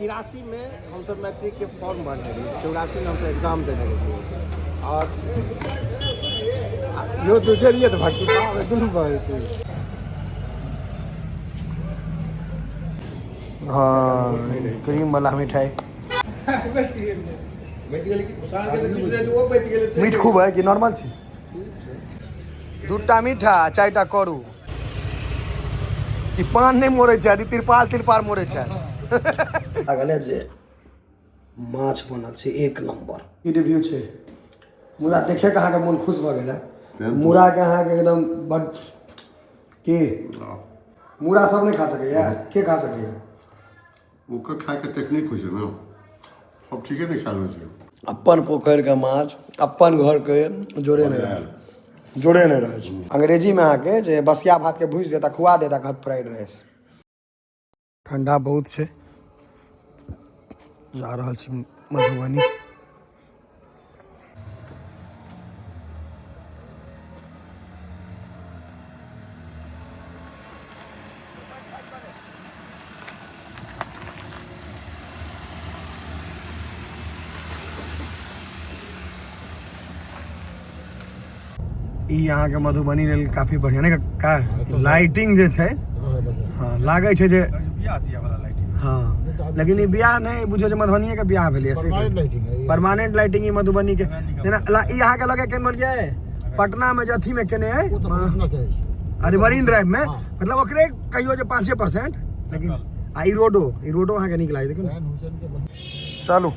83 में हमसब मैट्रिक के फॉर्म भरने रहियै, 84 में हमसब एग्जाम देने रहियै। और इहो दू जोड़िए तऽ बाकी दुनू भऽ जेतै। हँ, क्रीम वाला मिठाई। बचि गेलै कि साँझके तऽ किछु रहै, ओ बचि गेलै। मीठ खूब है कि नॉर्मल छै? दूटा मीठा, चारिटा करू। ई पान नहि मोड़ै छै, ई तिरपाल तिरपाल मोड़ै छै। लागल जे माछ बनल छै एक नंबर। ई रिव्यू छै। मुदा देखे के अहाँके मोन खुश भऽ गेल है। मूड़ा के अहाँके एकदम बड की मूड़ा सब नहि खा सकैया? के खा सकैया? ओकर खायके टेक्निक होइ छै ने, सब ठीके नहि खायल होइ छै। अपन पोखरिके माछ, अपन घरके जोड़े नहि रहै, जोड़े नहि रहै छै। अंग्रेजीमे अहाँके जे बसिया भातके भूजि देता, खुआ देता, कहत फ्राइड राइस। ठंडा बहुत छै। जा रहल छी मधुबनी। ई अहाँके मधुबनी लेल काफी बढ़िया नहि का लाइटिंग जे छै? हँ, लागै छै जे हँ, लेकिन ई बियाह नहि बुझियौ जे मधुबनीए के बियाह भेलैए से। परमानेंट लाइटिंग ई मधुबनी के जेना ई अहाँके लगे केन बोलिए, पटना में जे अथी में केने है, अरे मरीन ड्राइव में, मतलब ओकरे कहियो जे 5%। लेकिन आ ई रोडो अहाँके नीक लागै। देखियौ ने, चलू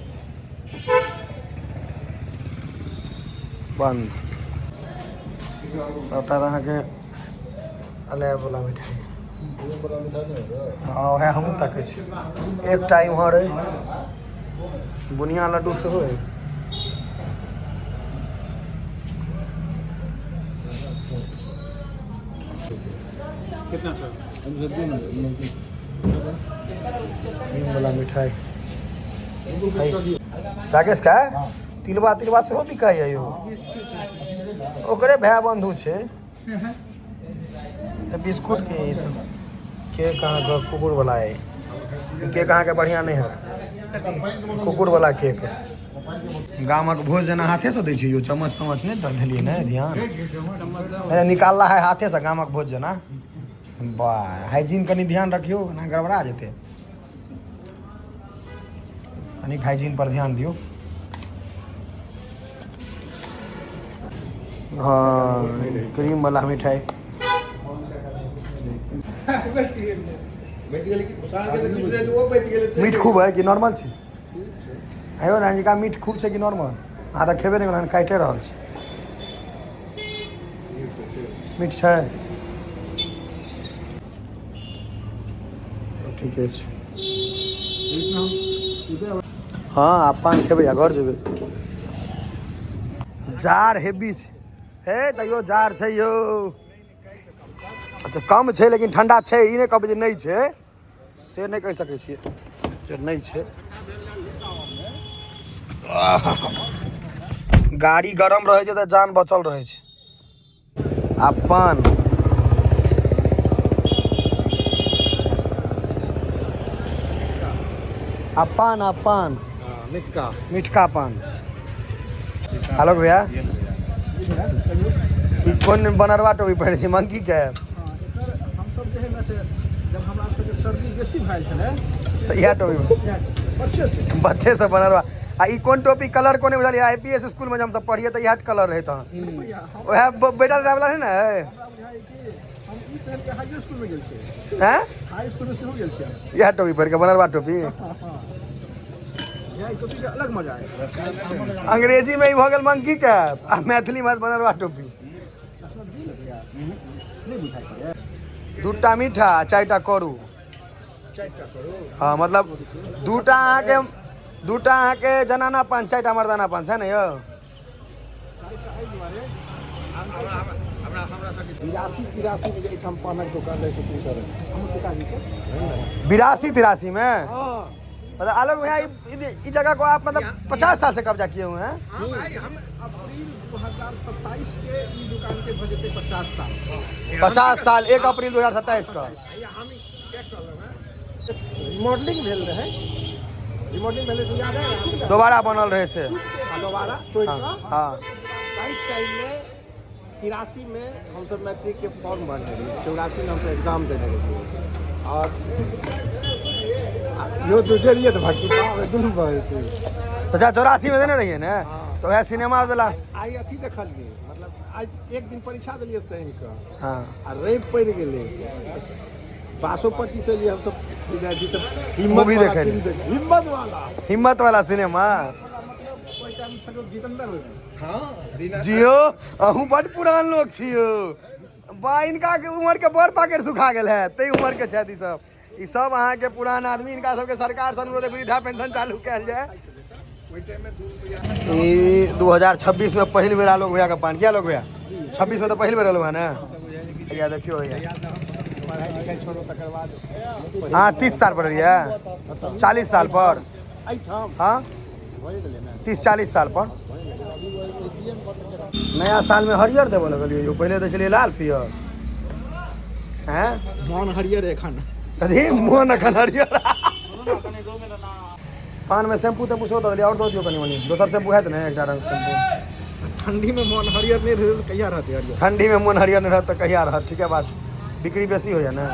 बंद। सबटा तऽ अहाँके अलाय वाला मिठाई। हँ, उएह हमहूँ तकै छी। एकटा इम्हर अइ, बुनिया लड्डू सेहो अइ। कितना सर? क्रीम वाला मिठाई है। राकेश का तिलबा, तिलबा सेहो बिकाइ यौ। ओकरे भाय बंधु छै। तऽ बिस्कुट के ई सब केक अहाँके कुकुर वाला अइ। ई केक अहाँके बढ़िआँ नहि हैत, कुकुर वाला केक। गामक भोज जेना हाथेसँ दै छै यौ। चम्मच तम्मच नहि दऽ देलियै ने ध्यान। अरे, निकालला है हाथेसँ, गामक भोज जेना। वाह, हाइजीन कनि ध्यान रखियौ ना, गड़बड़ा जेतै। कनिक हाइजीन पर ध्यान दियौ। हँ, क्रीम वाला मिठाई। बचि गेलै कि साँझके तऽ किछु रहै, ओ बचि गेलै। मीठ खूब है कि नॉर्मल छै? आयो रांजिका, मीठ खूब छै कि नॉर्मल? अहाँ तऽ खेबे नहि केलहुँ, काटिए रहल छी। मीठ छै, ठीके छै। हँ, आब पान खेबै आ घर जेबै। जाड़ हेवी छै। हे, तैयो जाड़ छै यौ। तऽ कम छै लेकिन ठंडा छै। ई नहि कहबै जे नहि छै, से नहि कहि सकै छियै जे नहि छै। आह, गाड़ी गरम रहै छै तऽ जान बचल रहै छै। आ पान आ पान आ पान। मिठका। मिठका पान। आलोक भैया, ई कोन बनरवा टोपी पहिरै छै, मंकी के? एकर हमसब जे है ने से जब हमरा सबके सर्दी बेसी भए छलै। तऽ इएह टोपी। बच्चे से। बच्चे से बनरवा। आ ई कोन टोपी, कलर कोन बुझलियै? आईपीएस स्कूल में जब हमसब पढ़िए तऽ इएह कलर रहै तहन। भैया, हम वएह बैठल रहै वाला रहै ने। हमरा बुझाइ कि हम ई पहिन के हाई स्कूल में गेल छियै। हैं? हाई स्कूल में सेहो गेल छियै। इएह टोपी पहिर के, बनरवा टोपी। हँ, इएह टोपी के अलग मजा है। अंग्रेजी में ई भऽ गेल मंकी कैप आ मैथिली में बनरवा टोपी। भैया, नहि बुझाइ पड़े। दूटा मीठा, चारिटा करू। चारिटा करू। हँ, मतलब दूटा अहाँके जनाना पान, चारिटा मर्दाना पान, सएह ने यौ? चारिटा एहि दुआरे, हमरा सबके 82-83 में जे एहिठाम पानक दोकान रहै छै हमर पिताजीके। 82-83 में? हँ। मतलब आलोक भैया, ई जगह को आप मतलब 50 साल से कब्जा किए हुए हैं? हाँ भाई, हम अप्रैल 2027 के ई दुकान के भऽ जेतै 50 साल। 50 साल, 1 अप्रैल 2027 का। हम क्या कहलहुँ हैं, मॉडलिंग भेल रहै। रिमॉडलिंग भेलै से याद है। दोबारा बनल रहै से। आ दोबारा तोड़ि कऽ। हँ। ताहि टाइममे 83मे हमसब मैट्रिकके फॉर्म भरने रहियै, 84मे हमसब एग्जाम देने रहियै। आओर यो गुजरिए तऽ बाकी दुनू बहते। तऽ जा 84मे देने रहियै ने, तऽ वएह सिनेमा वाला। आइ अथी देखलियै, मतलब आइ एक दिन परीक्षा देलियै शनिके। हँ। आ रवि पड़ि गेलै, बासोपट्टी से एलियै हमसब विद्यार्थी सब हिम्मत मूवी वाला देखै सीन लए। हिम्मत वाला, हिम्मत वाला सिनेमा। ओहि टाइम छलो जितेंद्र। हँ। जियो, अहूँ बड पुरान लोग छियो बा। इनका के उम्र के बड़ पाकेट सुखा गेल है, ताहि उम्र के छथि ई सब। ई सब अहाँके पुरान आदमी, इनका सबके सरकार से अनुरोध है, वृद्धा पेंशन चालू कयल जाय। ओहि टाइममे 2 रुपैआ। ई 2026 में पहिल बेर आलोक भैया के पान किया। आलोक भैया, 26 में तो पहिल बेर एलहुँ है ने भैया? देखियो भैया। पढ़ाइ लिखाइ छोड़ो तकर बाद। हाँ, 30 साल पर रहिए, 40 साल पर। एहिठाम। हाँ। भए गेलै ने। 30-40 साल पर। नया साल में हरियर देबऽ लगलियै यौ, पहिले दै छलियै लाल पियर हैं। मोन हरियर एखन। कथी मोन एखन हरियर? पान में शैम्पू तैम्पू सेहो दऽ देलियै, आओर दऽ दियौ कनि मनि। दोसर शैम्पू हैत ने एकटा रंग शैम्पू? ठंडी में मोन हरियर नहि रहतै तऽ कहिया रहतै हरियर? ठंडी में मोन हरियर नहि रहत तऽ कहिया रहत? ठीके बात, बिक्री बेसी होइया ने।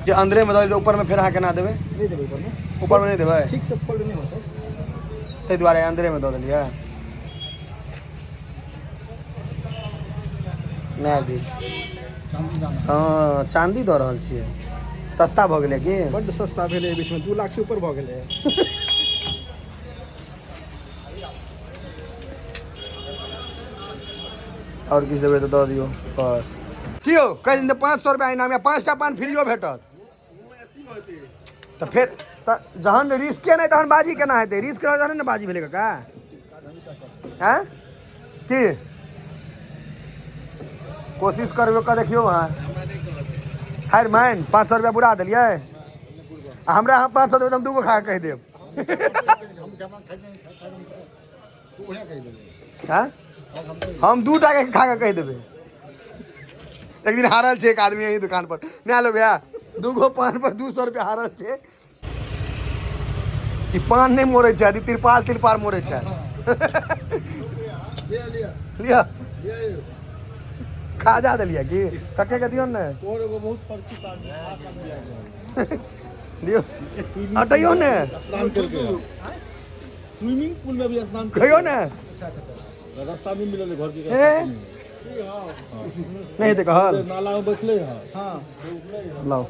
जे अंदरे में दऽ देलियै, ऊपर में फेर अहाँ केना देबै? नहि देबै ऊपरमे। ऊपर में नहि देबै? ठीक से फोल्ड नहि होतै। ताहि दुआरे अंदरे में दऽ देलियै। नहि दी। हँ, चाँदी दऽ रहल छियै, सस्ता भऽ गेलै की? बड्ड सस्ता भेलै, एहि बीचमे 2 लाख से ऊपर भऽ गेलै। आओर किछु देबै तऽ दऽ दियौ बस। की यौ, कहि दिन तऽ 500 रुपया इनाम या 5टा पान फ्रीयो भेटत। तऽ फेर तऽ जहन रिस्के नहि तहन बाजी केना हेतै? रिस्क रहल तहन ने बाजी भेलै काका। आँय, की कोशिश करबै कऽ देखियौ अहाँ। हारि मान 500 रुपया बुरा देलियै आ हमरा अहाँ 500 देबै तऽ हम दूगो खा कऽ कहि देब। आँय, हम 2टा के खा कऽ कहि देबै। एक दिन हारल छै एक आदमी यही दुकान पर, नहि लो भैया, दूगो पान पर 200 रुपया हारल छै। ई पान नहि मोड़ै छै, ई तिरपाल तिरपाल मोड़ै छै। लिअ, खाजा देलियै की कके के दियौ ने, दियौ, हटैयौ ने। स्विमिंग पूल में भी स्नान। कहियौ ने। रास्ता नहीं मिलल घर के। हे, नहि हेतै कहल। नाला में बैठले है। लाओ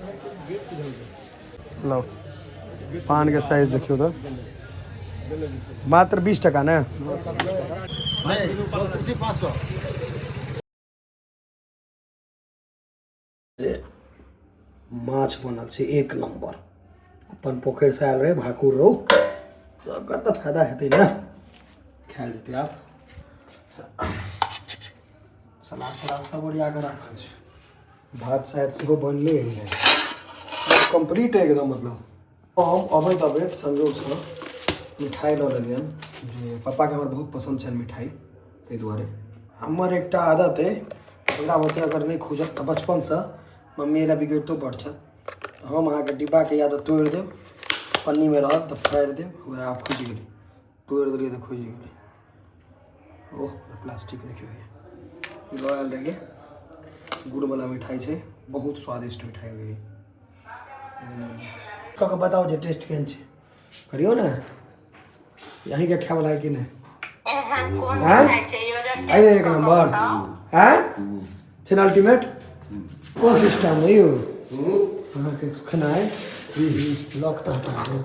लाओ, पान के साइज देखियौ तऽ मात्र 20 टका ने। 500। माछ बनल छै एक नम्बर, अपन पोखरिसँ आयल रहै भाकुर रहु, तऽ ओकर तऽ फायदा हेतै ने, खायल जेतै। आब सलाद तलाद सब ओरिया कऽ राखल छै, भात शायद सेहो बनले है, कम्प्लीट है एकदम। मतलब हम अबैत अबैत संजोगसँ मिठाइ लऽ लेलियनि, जे पप्पाके हमर बहुत पसन्द छनि मिठाइ, ताहि दुआरे। हमर एकटा आदत अइ, हमरा बुते अगर नहि खुजत तऽ बचपनसँ मम्मी एला बिगड़ितो बड़ छथि, हम अहाँके डिब्बाके या तऽ तोड़ि देब, पन्नीमे रहत तऽ फाड़ि देब। वएह आब खुजि गेलै, तोड़ि देलियै तऽ खुजि गेलै। ओह, प्लास्टिक देखियौ, ई लऽ आयल रहियै, गुड़वला मिठाइ छै, बहुत स्वादिष्ट मिठाइ होइ। कऽ कऽ बताउ जे टेस्ट केहन छै, करियौ ने। यहीँके खायवला है कि नहि? एहन कोन आँय? मिठाइ छै यौ जे अरे टेस्ट एक कऽ कऽ नंबर। बताउ। आँय, छै ने अल्टीमेट? कोन सिस्टम है यौ अहाँके खेनाइ? लॉक तऽ हटा दू।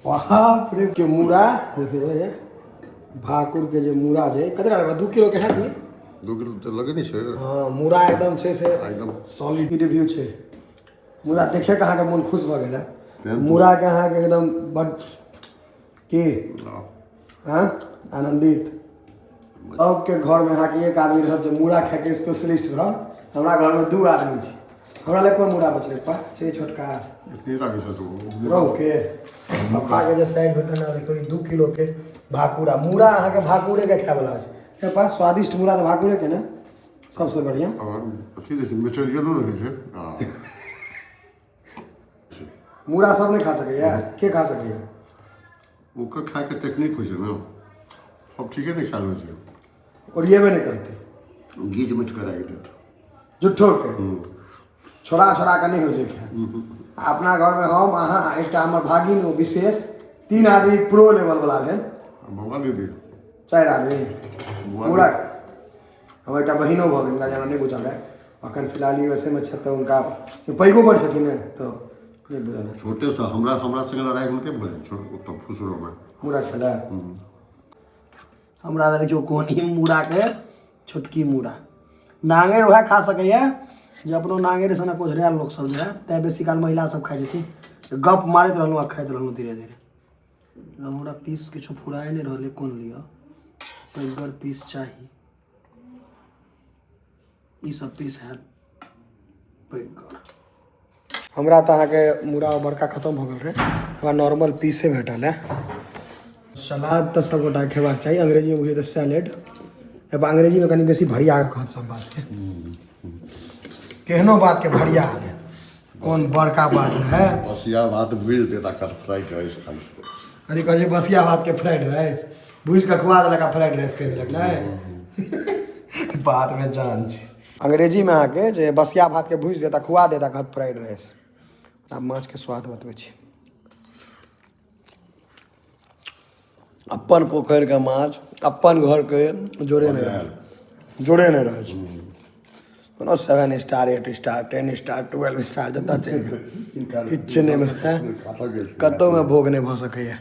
बाप रे, के मूड़ा देखियौ तऽ, ये भाकुर के जे मूड़ा छै, कतेक लेबै? 2 किलो के हैत ई? 2 किलो तऽ लगे नहि छै। हँ, मूड़ा एकदम छै से एकदम। सॉलिड रिव्यू छै। मूड़ा देखे के अहाँके मोन खुश भऽ गेल है। मूड़ाके अहाँके एकदम बड की हाँ आनन्दित। सबके घरमे अहाँके एक आदमी रहत जे मूड़ा खायके स्पेशलिस्ट रहत। हमरा घरमे दू आदमी छै। हमरा लए कोन मूड़ा बचलै पा छै छोटका? इतनी लागै छै तो। रहु के पप्पाके जे साइज भेटल ने, देखियौ, ई 2 किलोके भाकुरा मूड़ा अहाँके भाकुरेके खायवला छै। हे पा, स्वादिष्ट मूड़ा तऽ भाकुरेके ने। सबसँ बढ़िआँ। आओर अथी रहै छै, मेटेरियलो रहै छै आ मूड़ा सब नहि खा सकैया? के खा सकैया? ओकर खायके टेक्निक होइ छै ने, सब ठीके नहि खायल होइ छै। ओरियेबे नहि करतै। गीज मिट कऽ राखि देत। झूठो के छोड़ा छोड़ा के नहि होइ छै खायल। आ अपना घरमे हम, अहाँ आ एकटा हमर भागिन, ओ विशेष, 3 आदमी प्रो लेवल वाला भेल। बौआ दीदी। 4 आदमी। बौआ। पूरा हमर एकटा बहिनो भऽ गेल, हुनका जे हमरा नहि बुझल है, अखन फिलहाल USA मे छथि, तऽ हुनका पैघो बड़ छथिन ने, तऽ नहि बुझल है। छोटेसँ हमरा हमरा संगे लड़ाइ हुनके भऽ जाइ छोट ओतऽ फुसरोमे। मूड़ा छलै हमरा। देखियौ कोन ई मूड़ाके, छोटकी मूड़ा नांगरि वएह खा सकैए जे अपनो नांगरि सनक ओझरायल लोक सब जे है, तैँ बेसी काल महिला सब खाइ छथिन। गप मारैत रहलहुँ आ खाइत रहलहुँ धीरे धीरे। हमरा पीस किछु फुराए नहि रहलै, कोन लिअ? पैघगर पीस चाही। ई सब पीस हैत पैघगर। हमरा तऽ अहाँके मूड़ा बड़का खतम भऽ गेल रहै, हमरा नॉर्मल पीसे भेटल है। सलाद तऽ सब गोटाके खेबाक चाही। अंग्रेजीमे बुझियौ तऽ सैलेड। अब अंग्रेजीमे कनि बेसी भरिया कऽ कहत सब बातके, केहनो बातके भरिया दे, कोन बड़का बात रहै। बसिया भात भुजि देत आ फ्राइड राइस खाइ छै। कथी कहै छै? बसिया भातके फ्राइड राइस भुजि कऽ खुआ देलक आ फ्राइड राइस कहि देलक। नहि, बातमे जान छै। अंग्रेजीमे अहाँके जे बसिया भातके भुजि देत आ खुआ देत आ कहत फ्राइड राइस। आब माछके स्वाद बतबै छी। अपन पोखरिके माछ, अपन घरके जोड़े नहि रहै, जोड़े नहि रहै छै। कोनो 7 star, 8 star, 10 star, 12 star जतऽ चलि जाउ, किछु नहि, कतहुमे भोग नहि भऽ सकैए।